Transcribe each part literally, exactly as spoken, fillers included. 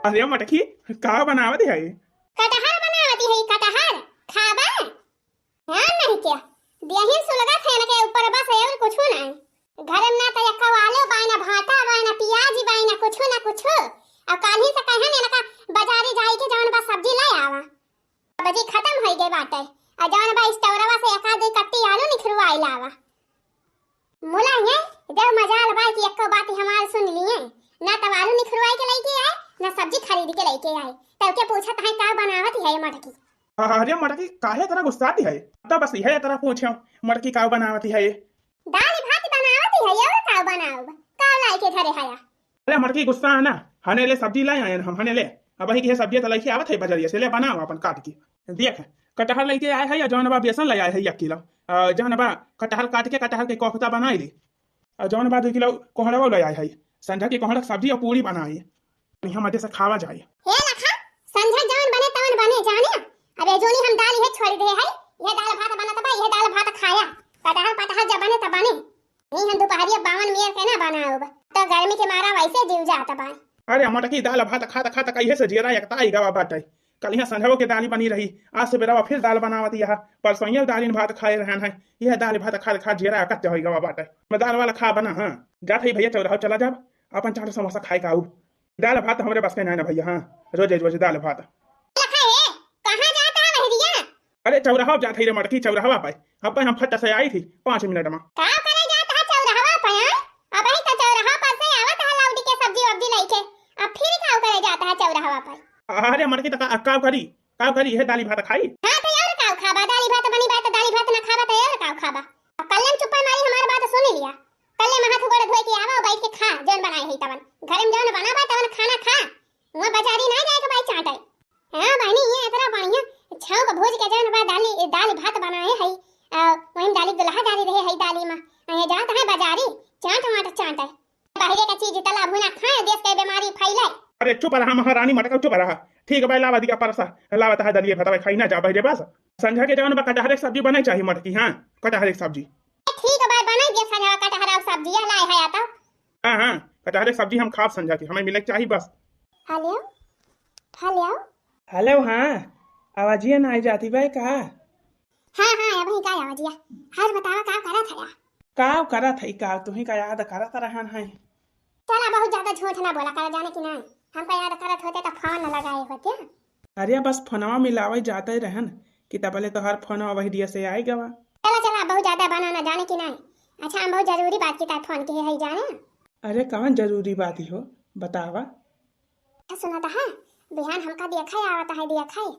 अरे मटकी, का बनावत है? कटहर बनावत है, कटहर। खाबा? हाँ, नहीं क्या? देहिन सुलगत है इनके ऊपर बस, और कुछ नहीं। घर में ना तो एक्को आलू बाय, ना भाटा बाय, ना पियाज बाय, ना कुछ, ना कुछ। और काल्हि से कहन इनका बाजारी जाई के जौन बा सब्जी ले आवा। सब्जी खत्म होई गई बाटे। और जौन बा स्टोरवा से एक आध दुई कट्टी आलू निखरवाई लावा। मुला है, जब मजाल बा कि एक्को बात हमार सुन लिए, ना तब आलू निखरवाई के लेके आए, ना सब्जी खरीद के लेके आए। तब के पूछत है का बनावत है मटकी? अरे मटकी, काहे इतना गुस्साती है? तब बस यह इतना पूछो, मटकी का बनावत है? दाल भात बनावत है, और का बनाउब? का लाई के धरे हया? अरे मटकी गुस्सा है ना, हने ले सब्जी लाए आए हम, हने ले। अब वही की सब्जी तो लेके आवत है बजरिया से, ले बनाओ अपन काट के। देख, कटहर लेके आए है या जौन बा बेसन ले आए है एक किलो। अ, जौन बा कटहर काट के कटहर के कोफ्ता बनाई ले। अ, जौन बा दो किलो कोहड़वा ले आए है। संझा के कोहड़ा के सब्जी और पूरी बनाई। बढ़िया मजे से खावा जाए। हे लखा, संझा जवन बने तवन बने जाने। अब ए जोनी हम दाल इहे छोड़ दे है, इहे दाल भात बनत बा, इहे दाल भात खाया। कटहर पटहर जब बने तब बने। नहीं हम दोपहरिया बावन मेर के ना बनाउब, तो गर्मी के मारा वैसे जीव जात बा। अरे मटकी, दाल भात खात खात कहिए से जियरा एकता आई गवा बाटे। कल यहाँ संझवो के दाली बनी रही, आज सुबेरवा फिर दाल बनावत यह, परसों ये दालिन भात खाए रहन है, यह दाल भात खात खात जियरा एकता होई गवा बाटे। मैं दाल वाला खा बना, हाँ, जात है भैया चौराहा चला जाब, अपन चाट समोसा खाए का आउब। दाल भात हमरे बस के नाय ना भैया, हाँ, रोज रोज दाल भात। लखा हे, कहाँ जात है बहरिया? अरे चौराहा जात है रे मटकी, चौराहा पे। अब हम फट से आई थी, पाँच मिनट में। का करे जात है चौराहा पे, हाँ? अब ही तो चौराहा पर से आवत है लौट के सब्जी वब्जी लेके। अब फिर का करे जात है चौराहा पर? अरे मटकी, तो का, का करी? का करी? यह दाली भात खाई? हाँ, तो और का खाबा? दाली भात बनी बा, तो दाली भात ना खाबा, तो और का खाबा? अब कल्ले में चुप्पा मारी हमार बात सुन लिया। कल्ले में हाथ गोड़ धोए के आवा, बैठ के खा, जौन बनाए है तवन। घर में जौन बना बा, तवन खाना खा। वहाँ बाजारी ना जाए के भाई चाटे। हाँ बहनी, ये इतना बढ़िया छौंक भूज के जौन बा दाली, दाली भात बनाए है, आ, वही में दाली दुल्हा डाली रहे है दाली में। आ, ये जात है बाजारी, चाट वाट चाटे। बाहरे का चीज तला भुना खाए, देश के बीमारी फैले। अरे चुप रहा महारानी मटका, चुप रहा। ठीक बा, लावा दिया परसा, लावा तहा दलिए भतवा खाई ना जा बहरे बस। संझा के जौन बा कटहरे के सब्जी बने चाही मटकी, हाँ, कटहरे के सब्जी। ठीक बा, बनाई दे संझा कटहरा के सब्जी, या लाए है या तो। हाँ, हाँ, कटहरे के सब्जी हम खाब संझा के, हमें मिले के चाही बस। हेलो, हेलो। हेलो, हाँ, आवाजिया ना आई जाती बा का? हाँ, हाँ, अबही का आवाजिया। हर बतावा का करत है? का करत है का, तुही का याद करत रहन है। चला, बहुत ज्यादा झूठ ना बोला कर, जाने कि नहीं? हमका याद करत होते तो फोन न लगाए होते। अरे बस फोनवा मिलावे जाते रहन कि तबले तोहार फोनवा वही दिया से आई गवा। चला, चला, बहुत ज्यादा बना ना, जाने कि नहीं? अच्छा, हम बहुत जरूरी बात की तार फोन किहे है जाने। अरे कवन जरूरी बात ही हो, बतावा। अच्छा, सुना तो है, बिहान हमका देखा आवत है, देखा।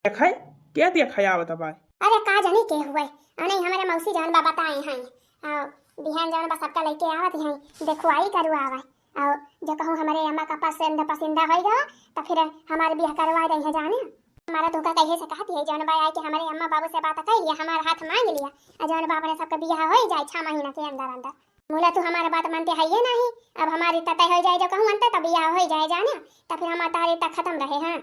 देखा? क्या देखा आवत है भाई? अरे का जानी के हुए, अने हमरे मौसी जौन बा बताए हैं। आ, बिहान जौन बा सबका लेके आवत हैं, देखवाई करवावे। और जो कहूँ हमरे अम्मा का पसंद पसंदा होई गवा, तो फिर हमारे बियाह करवा दे है जाने। हमारा धोखा कहिए से कहती है, जौन बा आई के हमरे अम्मा बाबू से बात कर लिया, हमारा हाथ मांग लिया, और जौन बा अपने सबके बियाह होई जाए छह महीना के अंदर अंदर। मुला तू हमारा बात मानते है ये नहीं, अब हमारी तय हो जाए, जो कहूँ अंत तब बियाह हो जाए जाने, तब फिर हमारा तार रिश्ता खत्म रहे। हाँ।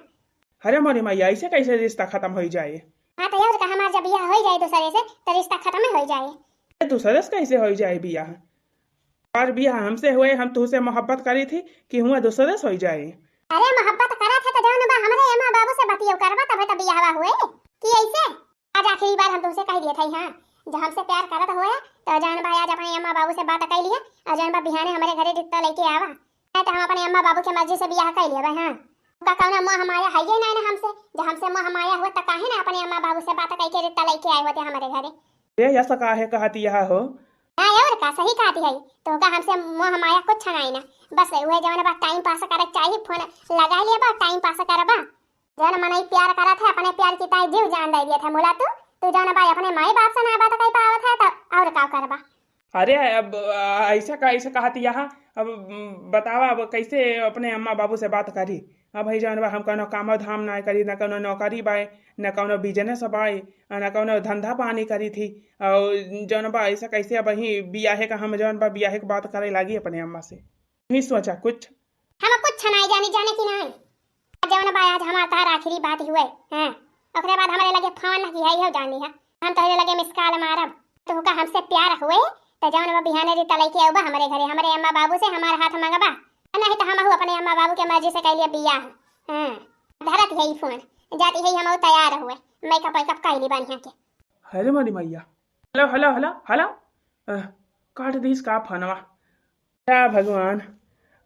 अरे मोरी माई, ऐसे कैसे रिश्ता खत्म हो जाए? हाँ, तो और का, हमार जब बियाह हो जाए दूसरे से, तो रिश्ता खत्म हो जाए। ए, दूसरे से कैसे हो जाए बियाह? और बियाह हमसे हुए, हम तुझसे मोहब्बत करी थी कि हुआ दूसरे से हो जाए? अरे मोहब्बत करा था तो जौन बा हमरे अम्मा बाबू से बतियो करबा, तबे तो बियाहवा हुए कि ऐसे? आज आखिरी बार हम तुमसे कह दिए थे, हाँ, जो हमसे प्यार करत होए, तो जौन बा आज अपने अम्मा बाबू से बात कर लिया, और जौन बा बिहाने हमारे घरे रिश्ता लेके आवा, नहीं तो हम अपने अम्मा बाबू के मर्जी से बियाह कर लिया, हाँ। का कौनो मोह माया है ये नहीं ना हमसे, जो हमसे मोह माया हुआ तो काहे ना अपने अम्मा बाबू से बात करके रिश्ता लेके आए होते हमारे घरे। ए, ऐसा काहे कहती यह हो? हाँ, और का, सही कहती है, तो का हमसे मोह माया कुछ नहीं ना, बस वह जौन बा टाइम पास करे के चाहिए, फोन लगा लिया बा, टाइम पास करबा। जौन मनई प्यार करत है, अपने प्यार की ताई जीव जान दे दिया था। मुला तू, तू जौन बा अपने माई बाप से ना बात कर पावत है, तो और का करबा? अरे, अब, आ, ऐसा का, ऐसा कहत यहाँ, अब, उम, बतावा, अब कैसे अपने अम्मा बाबू से बात करी? अब है जौन बा, हम कौनो कामो धाम ना करी, ना कौनो नौकरी बाय, ना कौनो बिजनेस बाय, आ ना कौनो धंधा पानी करी थी। और जौन बा, ऐसा कैसे अब ही बियाहे का, हम जौन बा, बियाहे के बात करे लागी अपने अम्मा से? ही सोचा कुछ। हम कुछ नहीं जानी, जाने कि नहीं। जौन बा आज हमार तार आखिरी बात हुए, हाँ, ओकरे बाद हमरे लगे फोन न किया, इहो जानी है। हम तोहरे लगे मिस कॉल मारब, तोहका हमसे प्यार हुए, तो जौन बा बिहाने रिश्ता लेके आउबा हमरे घरे, हमरे अम्मा बाबू से हमार हाथ मंगबा। नहीं तो हमहू अपने अम्मा बाबू के मर्जी से कइ लिया बियाह। हाँ, धरत है ई फोन, जाती है हमहू तैयार हुए, मेकअप वेकअप कइ ली बढ़िया के। अरे मोरी मैया, हेलो हेलो हेलो हेलो, अह, काट दीस का फोनवा। का भगवान,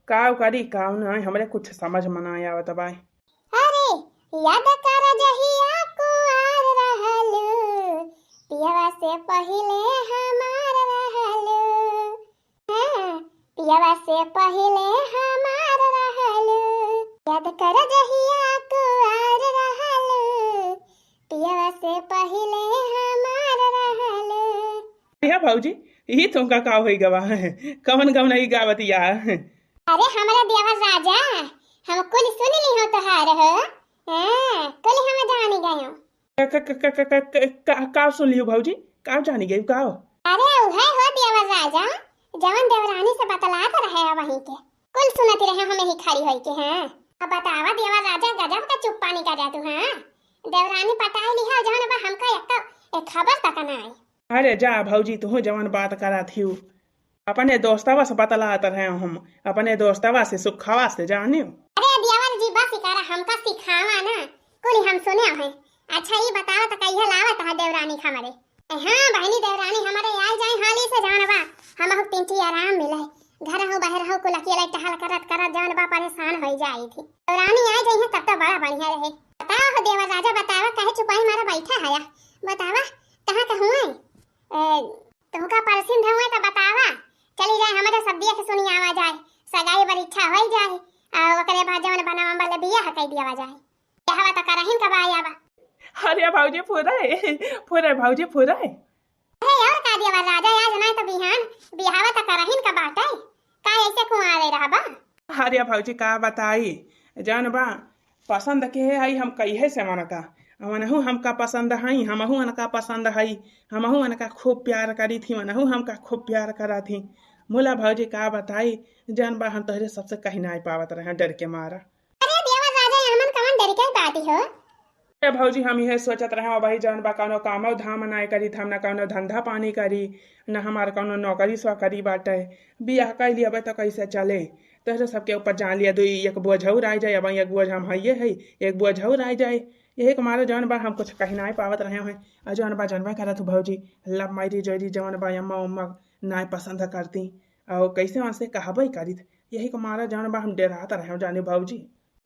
काव करी काव ना, हमरे कुछ समझ में ना आवत बाय। अरे, याद कर जहिया कुआर रहलू, पियवा से पहिले हमार रहलू। हाँ, पियवा से पहिले हमार रहलू, याद कर जहिया कुआर रहलू, पियवा से पहिले हमार रहलू। अरे भौजी, ई तुमका का होई गवा? कवन गवनई गावत या? अरे हमरे देवर राजा, हम कुल सुन ली हो तोहार हो। हाँ, कुल हम जानी गयो। का, का, का, का, का, का, का, का सुन लियो भौजी? का जानी गई का? अरे उहे हो देवर राजा, जवन देवरानी से बतलात रहे वहीं के। कुल सुनत रहे हमें ही खड़ी होई के, हाँ। अब बतावा देवर राजा, गजब का चुप्पा निकाल जा तू, हाँ। देवरानी पटाई लिहा जवन बा, हमका एक, एक खबर तक ना आई। अरे जा भौजी, तू जवन बात करत हिउ, अपने दोस्तवा से बतलात रहे हम, अपने दोस्तवा से, सुखवा से जानियो। अरे देवर जी, बस करा, हमका सिखावा ना, कुल हम सुने हैं। अच्छा ई बतावा त कहिया लावत है देवरानी हमरे? हाँ बहिनी, देवरानी हमरे आ जाए हाली से, जवन बा हमहू तीन ठी आराम मिले, घर हो बाहर हो कुल अकेले टहल करत करत जवन बा परेशान होई जाई थी। देवरानी आ जाई है तब तो बड़ा बढ़िया रहे। बतावा हो देवर राजा, बतावा काहे चुपाई मारा बैठा हया, बतावा कहाँ का हुए? ए, तुहका पसंद हुए त बतावा, चली जाए हमरे सब देख सुनी आवा जाए, सगाई बर इच्छा होई जाए, आ ओकरे बाद जवन बा नवंबर ले बियाह कइ दियावा जाए। बियाहवा त करहिन का बा आवा। अरे भौजी फुरे, फुरे भौजी फुरे। अरे और का देवर राजा, आज नाहीं त बिहान बियाहवा त करहिन का बाटे, का ऐसे कुंवारे रहबा? अरे भौजी का बताई, जवन बा पसंद के हई हम कहिए से मनका, वनहू हमका पसंद हई, हमहू उनका पसंद हई, हमहू उनका खूब प्यार करी थी, वनहू हमका खूब प्यार करा थी। मुला भौजी का बताई, जवन बा हम तोहरे सबसे कही नाई पावत रहे डर के मारा। अरे देवर राजा, हमन कवन डर के बात हो? ए भौजी, हम इहे सोचत रहे भाई, जवन बा कौनो कामो धाम नाई करी थी, हम ना कौनो धंधा पानी करी, ना हमार कौनो नौकरी सोकरी बाटे, बियाह कइ लियबे त कैसे चले? तोहरे सबके ऊपर जान लिया, दुई एक बोझ और आइ जाए, अब एक बोझ हम हइये है, एक बोझ और आइ जाए। यही के मारे जवन बा हम कुछ कही नाई पावत रहे हैं। आ जवन बा जनबे करत हो भौजी, love marriage वैरिज जवन बा अम्मा उम्मा नाई पसंद करती, और कैसे वहाँ से कहबे करित, यही के मारे जवन बा हम डेरात रहे हैं जाने भौजी।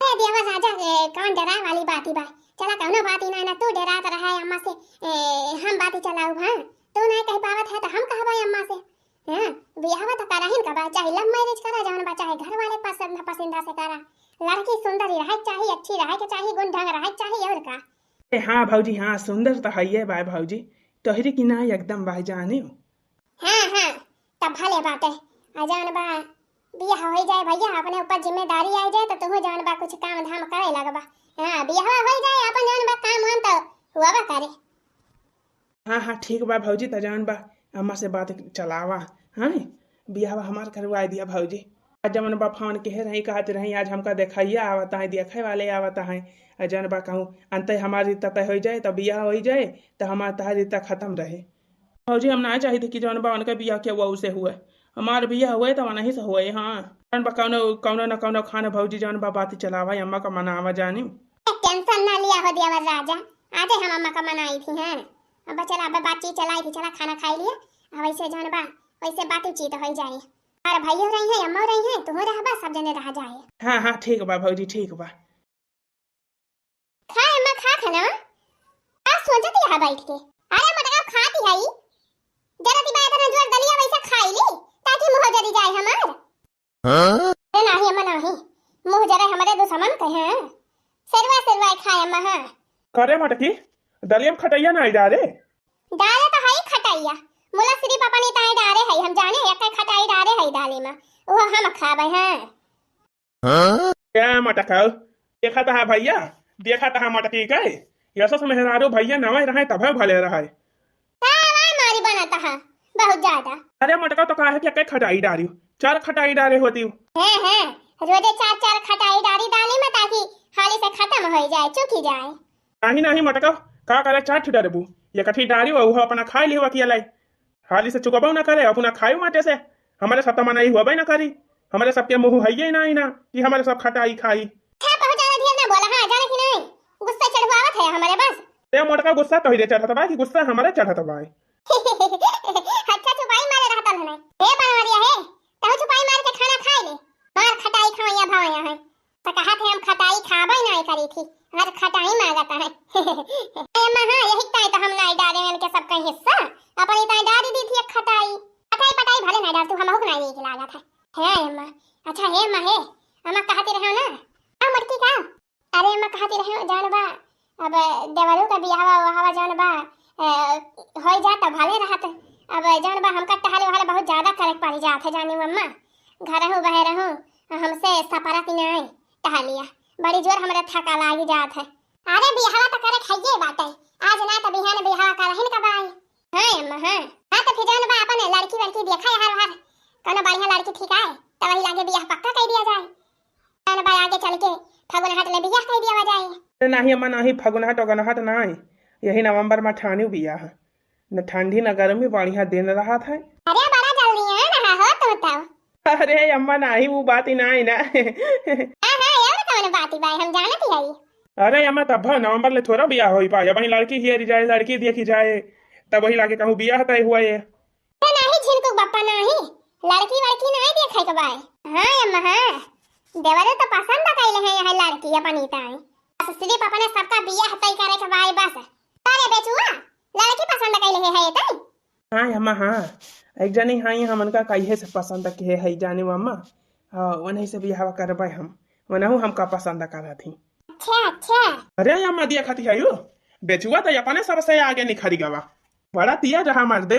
ए देवर राजा, ए, कौन डराए वाली बात ही बा? चला कौनो बात ही ना, ना तू डरात रहा है अम्मा से, ए, हम बात ही चलाऊ, हाँ? तू नाई कह पावत है तो हम कहबे अम्मा से। हाँ, बियाहवा त करहिन का बा, चाहे love marriage करा, जवन बा चाहे घर वाले पसंद पसंदा से करा। लड़की सुंदर ही रहे के चाही, अच्छी रहे के चाही, गुण ढंग रहे के चाही, और का? ए, हाँ भौजी, हाँ, सुंदर त हइये बाय भौजी, तोहरी की ना एकदम बाय जानियो। हाँ, हाँ, तब भले बाटे। आ जवन बा बियाह होई जाए भैया, अपने ऊपर जिम्मेदारी आइ जाए, त तुहू जवन बा कुछ काम धाम करे लगबा। हाँ, बियाहवा होई जाए, अपन जवन बा काम वाम त हुआबा करे। हाँ, हाँ, ठीक बा भौजी, त जवन बा अम्मा से बात चलावा। हाँ, बियाहवा हमार करवाए दिया भौजी। आ जवन बा फोन के रही, कहत रही आज हमका देखइया आवत है, देखे वाले आवत है। आ जवन बा कहूँ अंते हमार रिश्ता तय होई जाए, त बियाह होई जाए, त हमार तहार रिश्ता खत्म रहे। भौजी, हम ना चाहित कि जौन बा उनके बियाह के वहू से हुए, हमार बियाह हुए त वनही से हुए। हाँ, जौन बा कौनो, कौनो न कौनो खान भौजी जौन बा बात चलावा, अम्मा का मनावा जानी। टेंशन ना लिया हो देवर राजा, आजे हम अम्मा का मनाई थी हैं। अब चला, अब बातचीत चलाई थी, चला खाना खाई लिया। अब वैसे जौन बा वैसे बातचीत हो जाए। और भैया रही है, अम्मा रही है, तू रहबा, सब जने रह जाए। हाँ हाँ, ठीक बा भौजी, ठीक बा। खा अम्मा, खा खाना। का सोचत यहाँ बैठ के? अरे मटका खाती है, जरा ती बात ना जोर दलिया वैसा खाई ली, ताकि मुँह जरी जाए हमार। हाँ? अरे नाही अम्मा नाही, मुँह जरा हमारे दुश्मन के हैं। सेरवा सेरवा खाए अम्मा, हाँ। करे मटकी, दलिया में खटैया ना डारे? डारे तो है खटैया, मुला सिर्फ अपनी ताई डारे है, हम जाने एक खटाई डारे है दाली में, वो हम खाबे हैं। हाँ? क्या मटकाऊ? देखा तहा भैया, देखा तहा मटकी के। यशस मेहरारू भैया नवे रहे तभे भले रहे। का आवाज मारी बनत हा? बहुत ज्यादा। अरे मटका तो काहे के कई खटाई डारी? चार खटाई डारे होती। हैं, हैं, रोजे चार चार खटाई डारी दाली में ताकि हाली से खत्म हो जाए, चुकी जाए। नहीं, नहीं मटका, का करे चार ठो डरबू? ये कठी डारी वो अपना खाई लियो अकेले। हाली से चुकबो ना करे, अपना खाई माटे से। हमारे साथ मनाई हुआ ना करी। हमरे सबके मुँह हइये नाहीं ना कि हमरे सब खटाई खाई। अच्छा, बहुत ज्यादा ढेर ना बोला, हाँ, जाने कि नाहीं? गुस्सा चढ़वावत है हमरे बस। ए मोटका, गुस्सा तोहिरे चढ़त बा कि गुस्सा हमरे चढ़त बा? अच्छा, छुपाई मारे रहत हन। हे बनवरिया हे, तहु छुपाई मार के खाना खाए ले। मार खटाई खवैया भवैया है। त कहत है हम खटाई खाबे नाहीं करी थी, आज खटाई मांगत है। ए अम्मा, हाँ, यही ताई तो हम नाहीं डारे इनके सबका हिस्सा, अपनी ताई डारी दी थी एक खटाई। खटाई पटाई भले नाहीं डार तू, हमहू के नाहीं नीक लागत है। हे अम्मा, अच्छा हे अम्मा हे, अम्मा कहती रहो ना, आ मटकी का? अरे अम्मा कहती रहे, जौन बा, अब देवरू का बियाहवा उहावा जौन बा, अ, होई जात भले रहत। अब जौन बा हमका टहले वहले बहुत ज्यादा करे के पड़ी जात है, जानी अम्मा। घरहू बहरहू हमसे सपरत नाई टहलिया, बड़ी जोर हमरा थका लागी जात है। अरे बियाहवा तो करे खाइए बाटे, आज ना तो बिहान बियाहवा करहिन का बाई। हाँ अम्मा, हाँ। हाँ तो फिर जौन बा अपन लड़की वड़की देखा यार वार, कोनो बढ़िया लड़की ठीक आए तो वही लागे बियाह पक्का कर दिया जाए। जौन बा आगे चल के फगुनहट ले बियाह कर दिया जाए। अरे नाहीं अम्मा, नाहीं, फगुनहट ओगुनहट नाहीं, यही नवंबर में ठानी बियाह। न ठंडी न गर्मी, बढ़िया दिन रहत है। अरे बड़ा जल्दी है ना हो तू तो। अरे अम्मा नाहीं, वो बात ही नाहीं ना। हाँ हाँ, और कौन बात ही बाई, हम जानत ही हई। अरे अम्मा तब नवंबर ले थोड़ा बियाह होई पाए, वही लड़की हियरी जाए, लड़की देखी जाए, तब वही लागे कहूँ बियाह तय हुआ ये। ते नाहीं झिनकू बप्पा नाहीं, लड़की वड़की नाहीं देखे के बाय। हाँ अम्मा हाँ, देवरे तो पसंद कैले हैं यह लड़की अपनी ताई। बस सिर्फ अपने सबका बियाह तय करे के बाय बस। अरे बेचुआ, लड़की पसंद कैले है तई? हाँ अम्मा हाँ, एक जनी हाँ हमन का कहिए से पसंद के है जाने अम्मा। हाँ, उन्हीं से बियाह करबे हम, वनहु हमका पसंद करत ही। अच्छा अच्छा। अरे अम्मा दिया खाती है यू, बेचुआ तो अपने सबसे आगे निखरी गवा। बड़ा तिया रहा मर्दे।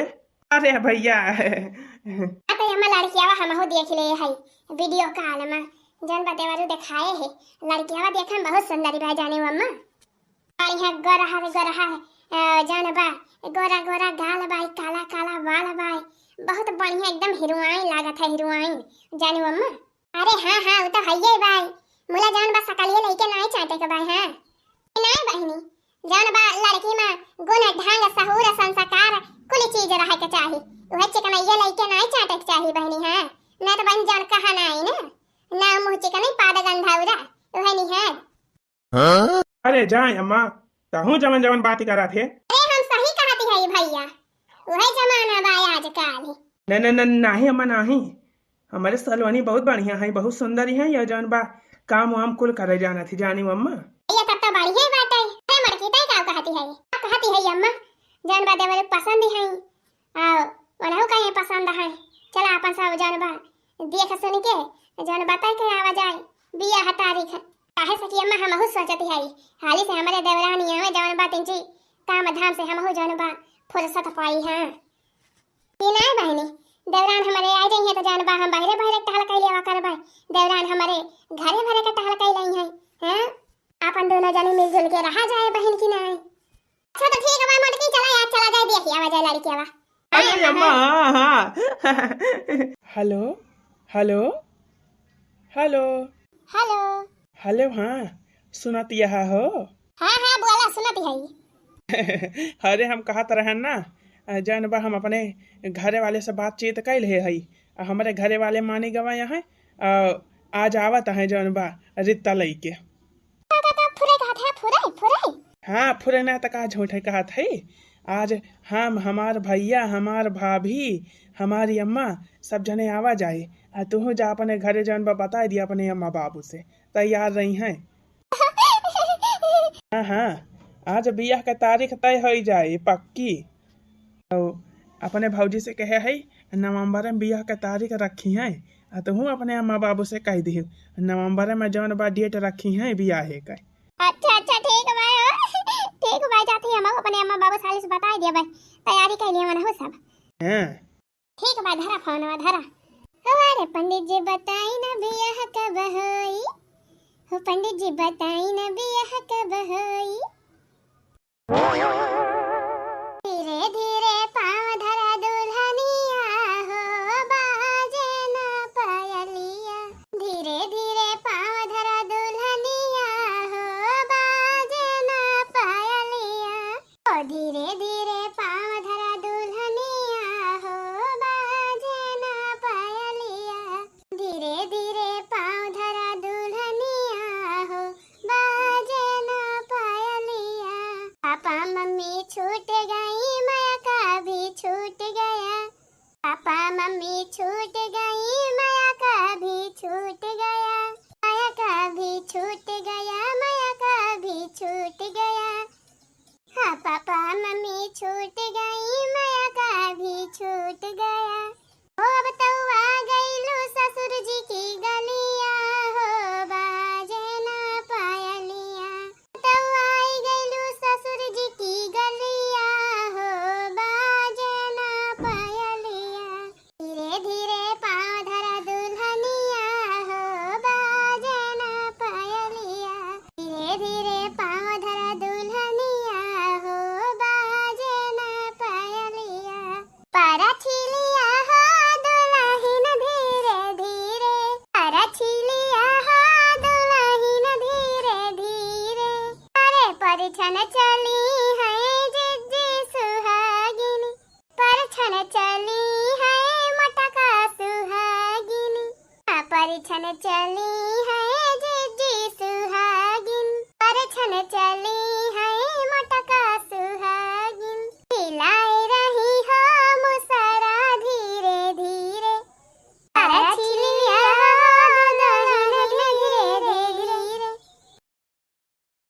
अरे भैया। आ तो अम्मा लड़कियावा हमहू देख ले है वीडियो कॉल में, जौन बा देवरू देखाए है। लड़कियावा देखे में बहुत सुंदर बा जाने अम्मा। बढ़िया गोरहा रे गोरहा, अ, जौन बा गोरा गोरा गाल बा, काला काला बाल बा, बहुत बढ़िया एकदम हीरोइन लागत है, हीरोइन जाने अम्मा। अरे हाँ हाँ, वो तो हइये बाय। मुला जौन बा सकलिए लइके नाई चाटे के बाय, हाँ। नाई बहिनी, जौन बा लड़की में गुण, ढंग, सहूर, संस्कार, कुल चीज रहे के चाही। उहे चिकनइया लइके नाई चाटे के चाही बहिनी, हाँ। ना तो बहिनी जौन कहा नाई ना, ना मुँह चिकनई पाद गंधौरा, उहे निहार। अरे जाए अम्मा, तहूँ जवन जवन बात करत है। अरे हम सही कहती है भैया, उहे जमाना बा आजकल। न, न, न, नाहीं अम्मा, नाहीं। हमरे सलोनी बहुत बढ़िया है, बहुत सुंदर है, या जौन बा काम वाम कुल करे जानत ही, जानी अम्मा। ये तब तो बढ़िया बात है। अरे मड़की तय का कहती है? का कहती है अम्मा? जौन बा देवर पसंद है, आ उनहु का ये पसंद है। चला अपन सब जौन बा देख सुन के जौन बा तय के आवा जाए बियाह तारीख। काहे से कि अम्मा हमहू सोचत हई, हाली से हमरे देवरानी आवे जौन बा तिनची काम धाम से हमहू जौन बा फुर्सत पाई, हाँ। कि नाय बहिनी, देवरान हमरे आ जइहे तो जौन बा हम बहरे बहरे टहल कइले आवा करबै। देवरान हमरे घरे भरे के टहल कइले हैं, हैं? आपन दोनों जनी मिलजुल के रहा जाए बहिन की नाय। अच्छा तो ठीक बा मोटकी, चला यार, चला जाए देखी आवा जाए लड़की आवा। अरे अम्मा, हाँ, हाँ। हेलो, हेलो, हेलो। हेलो। हेलो, हाँ, सुनत यहा हो? हाँ, हाँ, बोला, सुनत हई। अरे, हम कहत रहन ना, अ, जौन बा हम अपने घरे वाले से बातचीत कइ लेहे हई, अ, हमरे घरे वाले मानी गवा यहाँ, अ, आज आवत हैं जौन बा रित्ता लइके। का, का, का, फुरे कहत है, फुरे, फुरे? हाँ, फुरे ना त का झूठे कहत है। आज हम, हमार भैया, हमार भाभी, हमारी अम्मा, सब जने आवा जाए। आ तुहू जा अपने घरे जौन बा बताइ दिया अपने अम्मा बाबू से, तैयार रही हैं। हाँ, हाँ, आज बियाह के तारीख तय होइ जाए पक्की। अउ अपने भौजी से कहे है, नवंबर में बियाह के तारीख रखी है। आ तुहू अपने अम्मा बाबू से कहि दिहु, नवंबर में जौन बा डेट रखी है बियाहे के। अच्छा, अच्छा, ठीक बा हो। ठीक बा, जाती हम अपने अम्मा बाबू साली से बताइ दिया भाई, तैयारी कइ लिए मन हो सब। हाँ। ठीक बा, धरा फोनवा, धरा। हमारे पंडित जी बताई ना बियाह कब होई, हो पंडित जी बताई ना बियाह कब होई। धीरे धीरे पाँव धरा दुल्हनिया हो, बाजे ना पायलिया। धीरे धीरे पाँव धरा दुल्हनिया हो, बाजे ना पायलिया। ओ धीरे धीरे पाँव धरा दुल्हनिया हो, बाजे ना पायलिया। धीरे छन चली है जिज्जी सुहागिनी, पर छन चली है मोटका सुहागिनी। हाँ, पर छन चली है